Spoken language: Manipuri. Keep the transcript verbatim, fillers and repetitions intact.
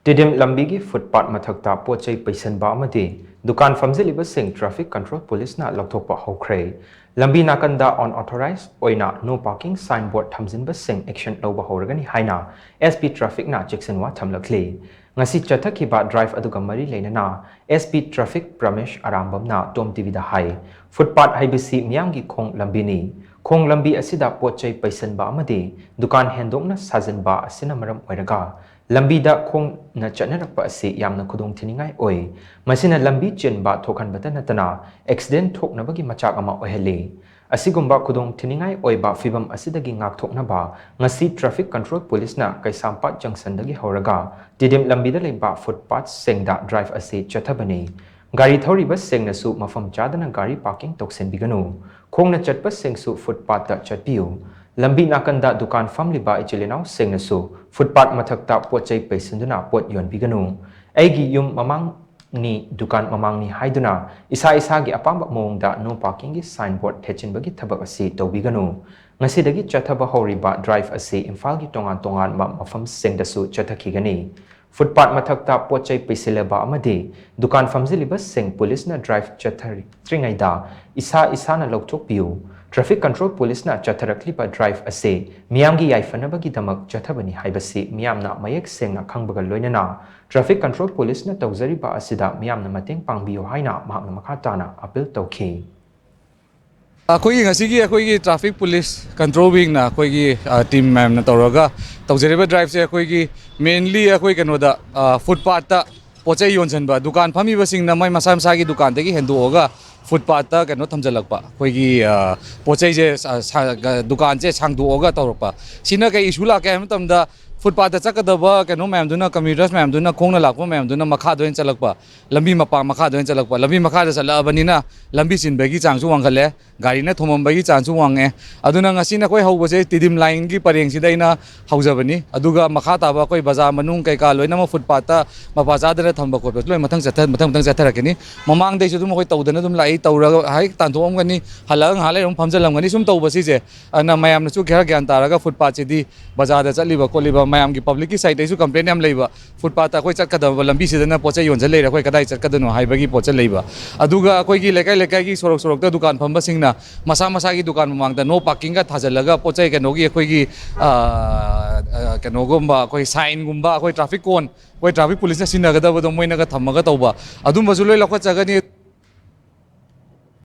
ꯇꯤꯗꯤꯝ ꯂꯝꯕꯤꯒꯤ ꯐꯨꯠꯄꯥꯠ ꯃꯊꯛꯇ ꯄꯣꯠ ꯆꯩ ꯄꯩꯁꯤꯟꯕ ꯑꯃꯗꯤ ꯗꯨꯀꯥꯟ ꯐꯝꯖꯤꯜꯂꯤꯕꯁꯤꯡ traffic control police ꯅ ꯂꯧꯊꯣꯛꯄ ꯍꯧꯈ꯭ꯔꯦ꯫ ꯂꯝꯕꯤ ꯅꯥꯀꯟꯗ unauthorized ꯑꯣꯏꯅ no parking signboard ꯊꯝꯖꯤꯟꯕꯁꯤꯡ action ꯂꯧꯕ ꯍꯧꯔꯒꯅꯤ ꯍꯥꯏꯅ S P traffic ꯅ ꯆꯦꯛꯁꯤꯟꯋꯥ ꯊꯝꯂꯛꯂꯤ꯫ ꯉꯁꯤ ꯆꯠꯊꯈꯤꯕ drive ꯑꯗꯨꯒ ꯃꯔꯤ ꯂꯩꯅꯅ S P traffic ꯄ꯭ꯔꯃꯦꯁ ꯑꯔꯥꯝꯕꯝꯅ Tom T V ꯗ ꯍꯥꯏ, ꯐꯨꯠꯄꯥꯠ ꯍꯥꯏꯕꯁꯤ ꯃꯤꯌꯥꯝꯒꯤ ꯈꯣꯡ ꯂꯝꯕꯤꯅꯤ꯫ ꯈꯣꯡ ꯂꯝꯕꯤ ꯑꯁꯤꯗ ꯄꯣꯠ ꯆꯩ ꯄꯩꯁꯤꯟꯕ ꯑꯃꯗꯤ ꯗꯨꯀꯥꯟ ꯍꯦꯟꯗꯣꯛꯅ ꯁꯥꯖꯤꯟꯕ ꯑꯁꯤꯅ ꯃꯔꯝ ꯑꯣꯏꯔꯒ ꯂꯝꯕꯤꯗ ꯈꯣꯡꯅ ꯆꯠꯅꯔꯛꯄ ꯑꯁꯤ ꯌꯥꯝꯅ ꯈꯨꯗꯣꯡ ꯊꯤꯅꯤꯡꯉꯥꯏ ꯑꯣꯏ꯫ ꯃꯁꯤꯅ ꯂꯝꯕꯤ ꯆꯤꯟꯕ ꯊꯣꯛꯍꯟꯕꯇ ꯅꯠꯇꯅ accident ꯊꯣꯛꯅꯕꯒꯤ ꯃꯆꯥꯛ ꯑꯃ ꯑꯣꯏꯍꯜꯂꯤ꯫ ꯑꯁꯤꯒꯨꯝꯕ ꯈꯨꯗꯣꯡ ꯊꯤꯅꯤꯡꯉꯥꯏ ꯑꯣꯏꯕ ꯐꯤꯚꯝ ꯑꯁꯤꯗꯒꯤ ꯉꯥꯛꯊꯣꯛꯅꯕ ꯉꯁꯤ traffic control police ꯅ ꯀꯩꯁꯥꯝꯄꯥꯠ ꯖꯪꯁꯟꯗꯒꯤ ꯍꯧꯔꯒ ꯇꯤꯗꯤꯝ ꯂꯝꯕꯤꯗ ꯂꯩꯕ ꯐꯨꯠꯄꯥꯠꯁꯤꯡꯗ drive ꯑꯁꯤ ꯆꯠꯊꯕꯅꯤ꯫ ꯒꯥꯔꯤ ꯊꯧꯔꯤꯕꯁꯤꯡꯅꯁꯨ ꯃꯐꯝ ꯆꯥꯗꯅ ꯒꯥꯔꯤ parking ꯇꯧꯁꯤꯟꯕꯤꯒꯅꯨ꯫ ꯈꯣꯡꯅ ꯆꯠꯄꯁꯤꯡꯁꯨ ꯐꯨꯠꯄꯥꯠꯇ ꯆꯠꯄꯤꯌꯨ꯫ ꯂꯝꯕꯤ ꯅꯥꯀꯟꯗ ꯗꯨꯀꯥꯟ ꯐꯝꯂꯤꯕ ꯏꯆꯤꯜ ꯏꯅꯥꯎꯁꯤꯡꯅꯁꯨ ꯐꯨꯠꯄꯥꯠ ꯃꯊꯛꯇ ꯄꯣꯠ ꯆꯩ ꯄꯩꯁꯤꯟꯗꯨꯅ ꯄꯣꯠ ꯌꯣꯟꯕꯤꯒꯅꯨ꯫ ꯑꯩꯒꯤ ꯌꯨꯝ ꯃꯃꯥꯡꯅꯤ, ꯗꯨꯀꯥꯟ ꯃꯃꯥꯡꯅꯤ ꯍꯥꯏꯗꯨꯅ ꯏꯁꯥ ꯏꯁꯥꯒꯤ ꯑꯄꯥꯝꯕ ꯃꯑꯣꯡꯗ no parking ꯒꯤ signboard ꯊꯦꯠꯆꯤꯟꯕꯒꯤ ꯊꯕꯛ ꯑꯁꯤ ꯇꯧꯕꯤꯒꯅꯨ꯫ ꯉꯁꯤꯗꯒꯤ ꯆꯠꯊꯕ ꯍꯧꯔꯤꯕ drive ꯑꯁꯤ ꯏꯝꯐꯥꯜꯒꯤ ꯇꯣꯉꯥꯟ ꯇꯣꯉꯥꯟꯕ ꯃꯐꯝꯁꯤꯡꯗꯁꯨ ꯆꯠꯊꯈꯤꯒꯅꯤ꯫ ꯐꯨꯠꯄꯥꯠ ꯃꯊꯛꯇ ꯄꯣꯠ ꯆꯩ ꯄꯩꯁꯤꯜꯂꯕ ꯑꯃꯗꯤ ꯗꯨꯀꯥꯟ ꯐꯝꯖꯤꯜꯂꯤꯕꯁꯤꯡ ꯄꯨꯂꯤꯁꯅ drive ꯆꯠꯊꯔꯛꯇ꯭ꯔꯤꯉꯩꯗ ꯏꯁꯥ ꯏꯁꯥꯅ ꯂꯧꯊꯣꯛꯄꯤꯌꯨ꯫ Traffic control police ꯅ ꯆꯠꯊꯔꯛꯂꯤꯕ drive ꯑꯁꯤ ꯃꯤꯌꯥꯝꯒꯤ ꯌꯥꯏꯐꯅꯕꯒꯤꯗꯃꯛ ꯆꯠꯊꯕꯅꯤ ꯍꯥꯏꯕꯁꯤ ꯃꯤꯌꯥꯝꯅ ꯃꯌꯦꯛ ꯁꯦꯡꯅ ꯈꯪꯕꯒ ꯂꯣꯏꯅꯅ traffic control police ꯅ ꯇꯧꯖꯔꯤꯕ ꯑꯁꯤꯗ ꯃꯤꯌꯥꯝꯅ ꯃꯇꯦꯡ ꯄꯥꯡꯕꯤꯌꯨ ꯍꯥꯏꯅ ꯃꯍꯥꯛꯅ ꯃꯈꯥ ꯇꯥꯅ appeal ꯇꯧꯈꯤ꯫ ꯑꯩꯈꯣꯏꯒꯤ ꯉꯁꯤꯒꯤ ꯑꯩꯈꯣꯏꯒꯤ traffic police control wing ꯅ ꯑꯩꯈꯣꯏꯒꯤ, ꯑ, team ꯃꯌꯥꯝꯅ ꯇꯧꯔꯒ ꯇꯧꯖꯔꯤꯕ drive ꯁꯦ ꯑꯩꯈꯣꯏꯒꯤ mainly ꯑꯩꯈꯣꯏ ꯀꯩꯅꯣꯗ, ꯑ, ꯐꯨꯠꯄꯥꯠꯇ ꯄꯣꯠ ꯆꯩ ꯌꯣꯟꯁꯤꯟꯕ ꯗꯨꯀꯥꯟ ꯐꯝꯃꯤꯕꯁꯤꯡꯅ ꯃꯣꯏ ꯃꯁꯥ ꯃꯁꯥꯒꯤ ꯗꯨꯀꯥꯟꯗꯒꯤ ꯍꯦꯟꯗꯣꯛꯑꯒ ꯐꯨꯠꯄꯥꯠꯇ ꯀꯩꯅꯣ ꯊꯝꯖꯤꯜꯂꯛꯄ, ꯑꯩꯈꯣꯏꯒꯤ, ꯑ, ꯄꯣꯠ ꯆꯩꯁꯦ ꯁꯥ-, ꯁꯥ-, ꯗꯨꯀꯥꯟꯁꯦ ꯁꯥꯡꯗꯣꯛꯑꯒ ꯇꯧꯔꯛꯄ꯫ ꯁꯤꯅ ꯀꯩ issue ꯂꯥꯛꯀꯦ ꯍꯥꯏꯕ ꯃꯇꯝꯗ, ꯐꯨꯠꯄꯥꯠꯇ ꯆꯠꯀꯗꯕ ꯀꯩꯅꯣ ꯃꯌꯥꯝꯗꯨꯅ, commuters ꯃꯌꯥꯝꯗꯨꯅ, ꯈꯣꯡꯅ ꯂꯥꯛꯄ ꯃꯌꯥꯝꯗꯨꯅ ꯃꯈꯥꯗ ꯑꯣꯏꯅ ꯆꯠꯂꯛꯄ, ꯂꯝꯕꯤ ꯃꯄꯥꯟ ꯃꯈꯥꯗ ꯑꯣꯏꯅ ꯆꯠꯂꯛꯄ꯫ ꯂꯝꯕꯤ ꯃꯈꯥꯗ ꯆꯠꯂꯛꯑꯕꯅꯤꯅ ꯂꯝꯕꯤ ꯆꯤꯟꯕꯒꯤ ꯆꯥꯡꯁꯨ ꯋꯥꯡꯈꯠꯂꯦ, ꯒꯥꯔꯤꯅ ꯊꯣꯝꯃꯝꯕꯒꯤ ꯆꯥꯡꯁꯨ ꯋꯥꯡꯉꯦ꯫ ꯑꯗꯨꯅ ꯉꯁꯤꯅ ꯑꯩꯈꯣꯏ ꯍꯧꯕꯁꯦ ꯇꯤꯗꯤꯝ ꯂꯥꯏꯟꯒꯤ ꯄꯔꯦꯡꯁꯤꯗ ꯑꯩꯅ ꯍꯧꯖꯕꯅꯤ꯫ ꯑꯗꯨꯒ ꯃꯈꯥ ꯇꯥꯕ ꯑꯩꯈꯣꯏ ꯕꯖꯥꯔ ꯃꯅꯨꯡ ꯀꯩꯀꯥ ꯂꯣꯏꯅꯃꯛ ꯐꯨꯠꯄꯥꯠꯇ ꯃꯄꯥ ꯆꯥꯗꯅ ꯊꯝꯕ ꯈꯣꯠꯄꯁꯨ ꯂꯣꯏ ꯃꯊꯪ ꯆꯠꯊ-, ꯃꯊꯪ ꯃꯊꯪ ꯆꯠꯊꯔꯛꯀꯅꯤ꯫ ꯃꯃꯥꯡꯗꯩꯁꯨ ꯑꯗꯨꯝ ꯑꯩꯈꯣꯏ ꯇꯧꯗꯅ ꯑꯗꯨꯝ ꯂꯥꯛꯏ, ꯇꯧꯔꯒ ꯍꯦꯛ ꯇꯥꯟꯊꯣꯛꯑꯝꯒꯅꯤ, ꯍꯜꯂꯛꯑꯒ ꯉꯥꯏꯍꯥꯛ ꯂꯩꯔ ꯑꯃꯨꯛ ꯐꯝꯖꯜꯂꯝꯒꯅꯤ꯫ ꯁꯨꯝ ꯇꯧꯕꯁꯤꯁꯦ, ꯑꯗꯨꯅ ꯃꯌꯥꯝꯅꯁꯨ ꯈꯔ ꯒ꯭ꯌꯥꯟ ꯇꯥꯔꯒ ꯐꯨꯠꯄꯥꯠꯁꯤꯗꯤ ꯕꯖꯥꯔꯗ ꯆꯠꯂꯤꯕ ꯈꯣꯠꯂꯤꯕ ꯃꯌꯥꯝꯒꯤ ꯄꯕ꯭ꯂꯤꯛꯀꯤ ꯁꯥꯏꯠꯇꯩꯁꯨ ꯀꯝꯄ꯭ꯂꯦꯟ ꯌꯥꯝ ꯂꯩꯕ, ꯐꯨꯠꯄꯥꯠꯇ ꯑꯩꯈꯣꯏ ꯆꯠꯀꯗꯕ ꯂꯝꯕꯤꯁꯤꯗꯅ ꯄꯣꯠ ꯆꯩ ꯌꯣꯟꯖꯜ ꯂꯩꯔꯦ, ꯑꯩꯈꯣꯏ ꯀꯗꯥꯏ ꯆꯠꯀꯗꯣꯏꯅꯣ ꯍꯥꯏꯕꯒꯤ ꯄꯣꯠ ꯆꯩ ꯂꯩꯕ꯫ ꯑꯗꯨꯒ ꯑꯩꯈꯣꯏꯒꯤ ꯂꯩꯀꯥꯏ ꯂꯩꯀꯥꯏꯒꯤ ꯁꯣꯔꯣꯛ ꯁꯣꯔꯣꯛꯇ ꯗꯨꯀꯥꯟ ꯐꯝꯕꯁꯤꯡꯅ ꯃꯁꯥ ꯃꯁꯥꯒꯤ ꯗꯨꯀꯥꯟ ꯃꯃꯥꯡꯗ ꯅꯣ ꯄꯥꯔꯀꯤꯡꯒ ꯊꯥꯖꯤꯜꯂꯒ ꯄꯣꯠ ꯆꯩ ꯀꯩꯅꯣꯒꯤ ꯑꯩꯈꯣꯏꯒꯤ, ꯑ, ꯑ, ꯀꯩꯅꯣꯒꯨꯝꯕ, ꯑꯩꯈꯣꯏ ꯁꯥꯏꯟꯒꯨꯝꯕ, ꯑꯩꯈꯣꯏ ꯇ꯭ꯔꯥꯐꯤꯛ ꯀꯣꯟ, ꯑꯩꯈꯣꯏ ꯇ꯭ꯔꯥꯐꯤꯛ ꯄꯨꯂꯤꯁꯅ ꯁꯤꯖꯤꯟꯅꯒꯗꯕꯗꯣ ꯃꯣꯏꯅꯒ ꯊꯝꯃꯒ ꯇꯧꯕ, ꯑꯗꯨꯝꯕꯁꯨ ꯂꯣꯏ ꯂꯧꯈꯠꯆꯒꯅꯤ꯫